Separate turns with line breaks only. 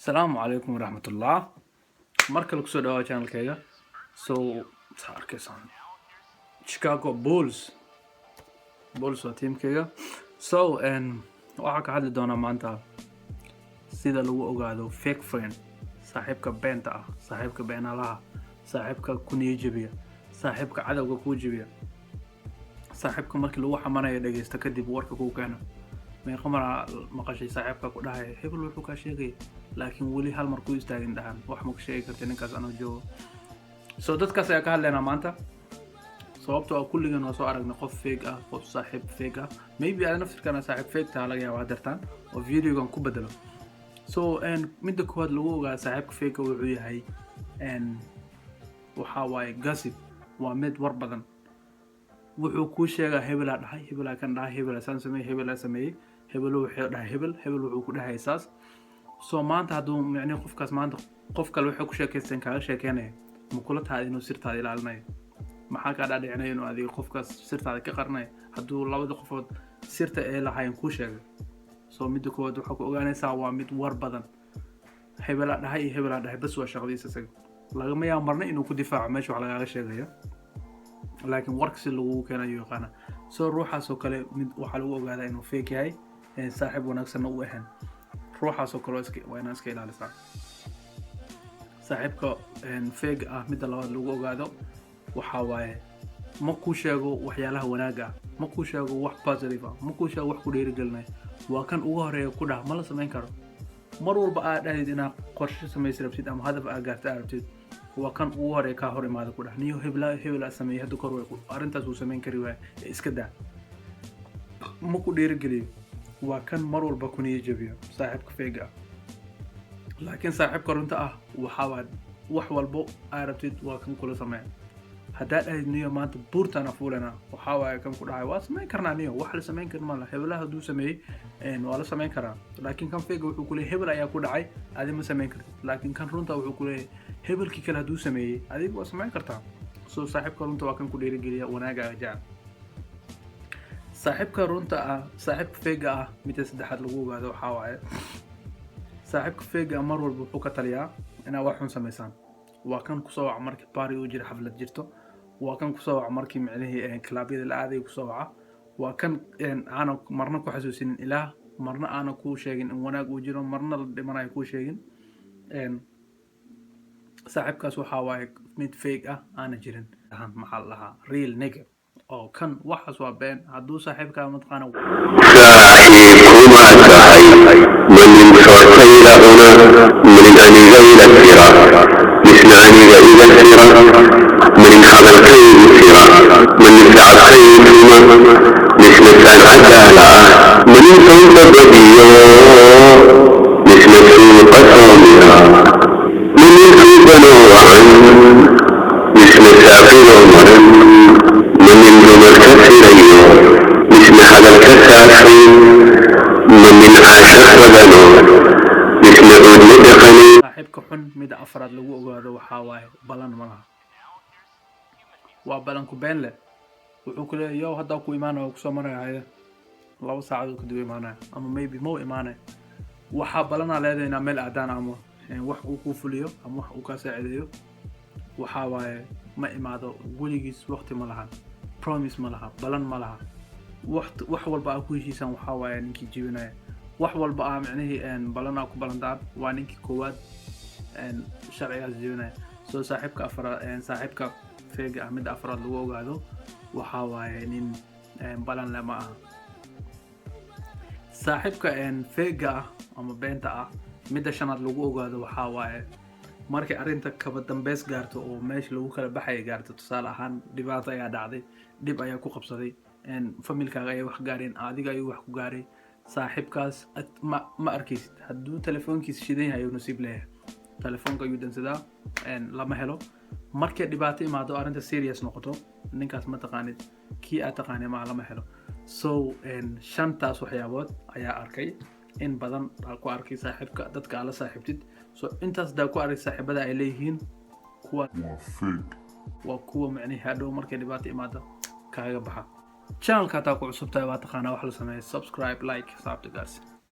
Asalaamu calaykum waraxmatullah. Mar kale kusoo dhawaada channelkayga. So saa arkaysaan, Chicago Bulls, Bulls waa teamkayga. So waxaa ka hadli doonaa maanta sida lagu ogaado fake friend, saaxiibka beenta ah, saaxiibka beenalaha, saaxiibka ku niyo jebiya, saaxiibka cadowga kuu jebiya, saaxiibka markii lagu xamanayo dhegeysta, kadib warka kuu keena. Meeqa maraa maqashay saaxiibka ku dhahaya, "Hebel wuxuu kaa sheegay," laakiin weli hal mar ku istaagin dhahan, "Wax ma ka sheegi karta ninkaas anoo joogo?" So dadkaas ayaa ka hadlaynaa maanta, sababtoo ah kulligan waa soo aragnay qof fake ah, qof saaxiib fake ah. Maybe aad naftirkana saaxiib fake taha laga yaaba hadeertaan oo videogan ku bedelo. So midda koowaad lagu ogaa saaxiibka fake wuxuu yahay, waxaa waaye gossip. Waa mid war badan. Wuxuu kuu sheegaa, "Hebelaa dhahay, hebelaa kan dhahay, hebelaa saan sameeyey, hebelaa sameeyey, hebelo wuxuu dhahay, hebel hebel wuxuu ku dhahay saas." So maanta hadduu micnihi qofkaas maanta qof kale waxay ku sheekaysteen kaaga sheekeynaya, ma kula tahay inuu sirtaada ilaalinayo? Maxaa kaa dhaadhicinaya inuu adiga qofkaas sirtaada ka qarinayo hadduu labada qofood sirta ay lahaayeen kuu sheegay? So midda koowaad waxaa ku ogaanaysaa waa mid war badan. Hebelaa dhahay iyo hebelaa dhahay, bas waa shaqadiisa isaga. Lagama yaabo marna inuu ku difaaco meesha wax lagaaga sheegayo, laakiin warka si lagugu keenayo yaqaana. So ruuxaas oo kale mid waxaa lagu ogaadaa inuu fake yahay, saaxiib wanaagsanna u ahayn. Ruuxaas oo kale waa inaa iska ilaalisaa saaxiibka fake ah. Midda labaad lagu ogaado waxaa waaye, ma kuu sheego waxyaalaha wanaaga ah, ma kuu sheego wax positive ah, ma kuu sheego wax ku dhiirigelinaya. Waa kan ugu horeeya ku dhah, "Ma la samayn karo." Mar walba aad dhahdid inaad qorshe samaysi rabtid ama hadaf aad gaarta aad rabtid, waa kan ugu horeeya kaa hor imaada, ku dhah, "Niyo, hebla hebel aad sameeyey hadda kor arrintaas uu samayn kari waaya, ee iska daa." Ma ku dhiirigeliyo. Waa kan mar walba ku niyo jabiyo saaxiibka fake ah. Laakiin saaxiibka runta ah waxaa waa wax walbo aa rabtid waa kan kula sameeya. Haddaa dhahayd, "Niyo, maanta buurtaan fuulana," waxaa waaye kan ku dhahay, "Waa samayn karnaa, niyo, wax la samayn karin mala, hebelaha hadduu sameeyey waa la samayn karaa." Laakiin kan fake wuxuu kuleeyahay, "Hebel ayaa ku dhacay, adi ma samayn kartid." Laakiin kan runta wuxuu kuleeyahay, "Hebelkii kale hadduu sameeyey, adiga waa samayn kartaa." So saaxiibka runta waa kan ku dhiirigeliya, wanaagaaga jecel. Saaxiibka runta ah, saaxiibka fake ah, midda saddexaad lagu ogaado waxaa waaye, saaxiibka fake ah mar walba wuxuu ka taliyaa inaad wax xun samaysaan. Waa kan kusoo waca markii party uu jiro, xaflad jirto. Waa kan kusoo waca markii micnihii clubyada la aaday kusoo waca. Waa kan aanan marna ku xasuusinin Ilaah, marna aanan kuu sheegin in wanaag uu jiro, marna la dhimanayo kuu sheegin. Saaxiibkaas waxaa waaye mid fake ah, aana jirin. Maxaa la dhahaa, real nigga oo kan waxaas waa been. Hadduu saaxiibkaa mataqaana
Saaxiib kumaa tahay? Ma nin soortayda cuna, ma nin aniga ila sira, misna aniga iga sira, ma nin hadalkaygu sira, ma nin sacabkaygu tuma, misna saan cadaala ah, ma nin sawta badiyo, misna suuqa soomira, ma nin suubanoo wacan, misna saaqidoo maran, ma nin dumarka sirayo, misna hadalka saafay, ma nin caashaq badano, misna cuudma dhaqanay?
Saaxiibka xun mida afraad lagu ogaado waxaa waaye, balan ma laha, waa balanku been leh. Wuxuu ku leeyahay, "Yow, haddaa ku imaanaya, waa kusoo maraya." Haye, 2 saacadood kadib imaanaya ama maybe mau imaanaya. Waxaa balanaa leedahay inaa meel aadaan ama wax uu kuu fuliyo ama wax uu kaa saacideeyo. Waxaa waaye ma imaado weligiis. Waqti ma laha, promise ma laha, balan ma laha. Wax walba aa ku heshiisaan waxaa waaye ninkii jibinaya. Wax walba aa micnihii balan aa ku balantaan, waa ninkii koowaad sharcigaas jebinaya. So saaxiibka afraad, saaxiibka fake ah, midda afraad lagu ogaado waxaa waaye nin balan le ma aha. Saaxiibka fake ah ama beenta ah, midda shanaad lagu ogaado waxaa waaye, markay arrinta kaba dambeys gaarto oo meesha lagu kala baxaya gaarto, tusaale ahaan dhibaato ayaa dhacday, dhib ayaa ku qabsaday, familkaaga ayaa wax gaareen, adiga ayuu wax ku gaaray, saaxiibkaas ma arkaysid. Hadduu telefoonkiisa shidan yahay ayuu nasiib leeyahay, telefoonka ayuu dansadaa, lama helo. Markay dhibaato imaado, arrinta serious noqoto, ninkaas ma taqaanid, kii aad taqaanay ma lama helo. So shantaas waxyaabood ayaa arkay, in badan aa ku arkay saaxiibka dadka aad la saaxiibtid. So intaas hadaa ku arkay saaxiibada ay leeyihiin, kuwa
waa fake.
Waa kuwa macnihi hadhow markay dhibaato imaado kaaga baxa. Channelka hataa ku cusub tahay, waa taqaanaa wax la sameeya: subscribe, like, saabta gaarsi.